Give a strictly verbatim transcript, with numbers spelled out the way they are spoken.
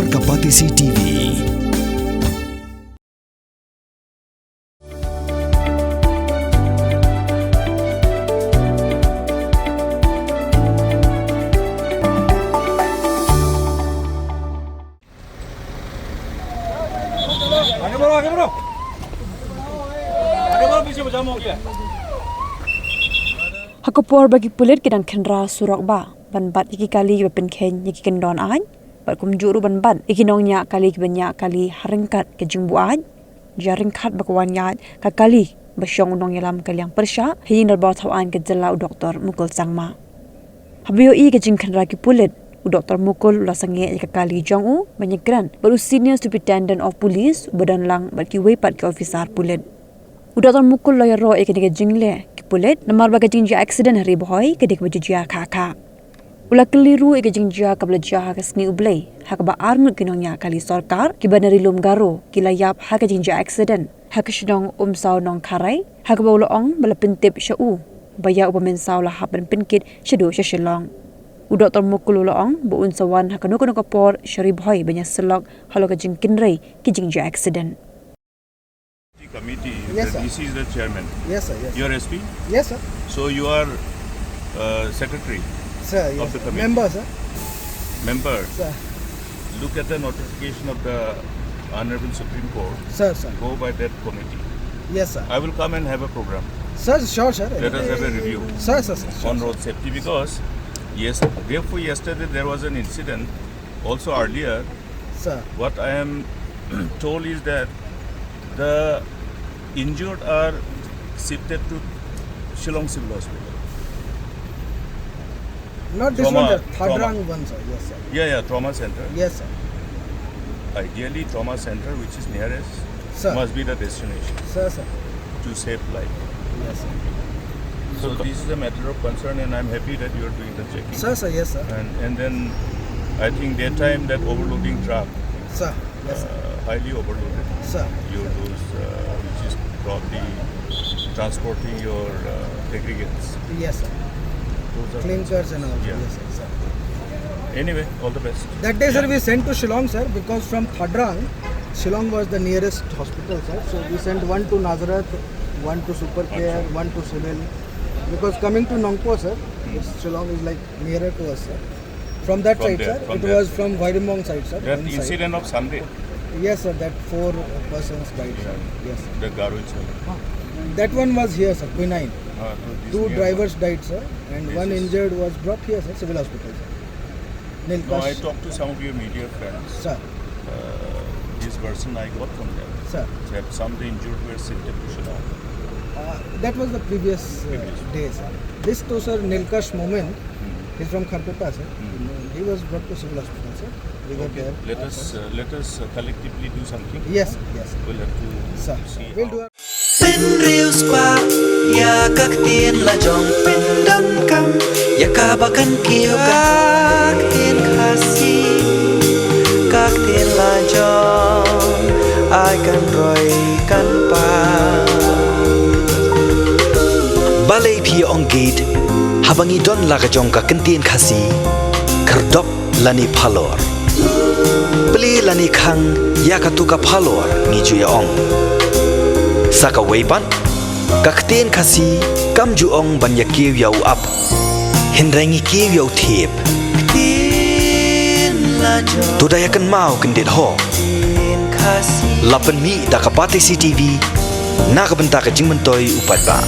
Ka Batesi T V. Ha ka por ba ki pulit ki dang khynra surok ba ban bat ïa ki kali ba pynkheiñ ïa ki kyndon aiñ, bad kumjuh ruh ban bat ïa ki nongñiah kali kiba ñiah kali ha ryngkat ka jingbuaid, jia ryngkat ba ka wan ïaid ka kali ba shong u nongïalam ka liang pyrshah ha ïing dorbar thaw aiñ ka jylla u Doktor Mukul Sangma. Haba ïohi ïa ka jingkhynra ki pulit, u Doktor Mukul u la sangeh ïa ka kali jong u ban ïakren bad u Senior Superintendent of Police uba don lang bad kiwei pat ki officer pulit. U Doktor Mukul u la ïaroh ïa kane ka jingleh ki pulit namar ba ka jingjia accident ha Ri Bhoi ka dei kaba jia khah khah. U la kylli ruh ïa ka jingjia kaba la jia ha ka sngi U Blei ha kaba ar ngut ki nongñiah kali sorkar kiba na Ri Lum Garo ki la ïap ha ka jingjia accident ha ka shnong Umsaw Nongkharai, ha kaba u la ong ba la pyntip sha u ba ïa uba mynsaw la hap ban pynkit shaduh sha Shillong. U Doktor Mukul u la ong ba un sa wan ha kano kano ka por sha Ri Bhoi ban ïasyllok halor ka jingkynrei ki jingjia accident. Committee, Yes, the sir. D C is the chairman. Yes, sir. Yes, You are sir. S P? Yes, sir. So you are uh, secretary Sir, yes, of the sir. Committee? Member, sir. Member. Sir. Look at the notification of the Honorable Supreme Court. Sir, sir. Go by that committee. Yes, sir. I will come and have a program. Sir, sure, sir. Let us have a review Sir, sir, sir. Sure, on sir. Road safety because yes, day before yesterday there was an incident also earlier. Sir. What I am told is that the injured are shifted to Shillong Civil Hospital. Not this Trauma, one, sir. Trauma. Thadrang one, sir. Yes, sir. Yeah, yeah, trauma center. Yes, sir. Ideally, trauma center, which is nearest, Sir. Must be the destination Sir, sir. To save life. Yes, sir. So this is a matter of concern, and I'm happy that you are doing the checking. Sir, sir, yes, sir. And and then I think daytime that overloading truck, Sir, yes, sir. Uh, highly overloaded. Sir, You sir. Those uh, which is probably transporting your uh, aggregates. Yes, sir. Those are Clinkers and all. Yeah. Yes, sir. Sir. Anyway, all the best. That day, sir, we sent to Shillong, sir, because from Thadrang, Shillong was the nearest hospital, sir. So we sent one to Nazareth, one to Super Care, Acha. One to Civil. Because coming to Nongpoh, sir, Shillong is like nearer to us, sir. From that From side, there, sir, from it there. Was from Vairimong side, sir. That inside. Incident of Sunday. Yes, sir, that four persons died, sir. Yeah. Yes, sir. The Garo incident. Huh. That one was here, sir, Quinine. Uh, Two drivers died, sir, and one injured was brought here, sir, civil hospital, sir. No, I talked to some of your media friends. Sir. Uh, this version I got from them. Sir. That some of the injured were sent to Shillong. Uh, that was the previous, uh, Previous. Day, sir. This to, sir, Nilkash Momin. Hmm. He's from Kharpeta, sir. Hmm. He was brought to civil hospital, sir. We were Okay, there. Let us, uh, let us uh, collectively do something. Yes, yes. We'll have to Sir, see we'll how. Do Our Pynriewspah ïa ka ktien la jong pyndonkam ïa kaba kan kiew ka ktien Khasi. Ka ktien la jong ai kan roi kan pa. Balei phi ong gate haba ngi don la ka jong ka ktien Khasi? Khyrdop lane phalor. Plie lane khang ïa katu ka phalor ngi ju ïa ong. Sa kawei pat, ka ktien Khasi kam ju ong ban ïa kiew ïa u ap. Hynrei ngi kiew ïa u thiep. To da ïa kynmaw kyndit ho. La pynmih da ka Batesi T V na ka bynta ka jingmyntoi u paidbah.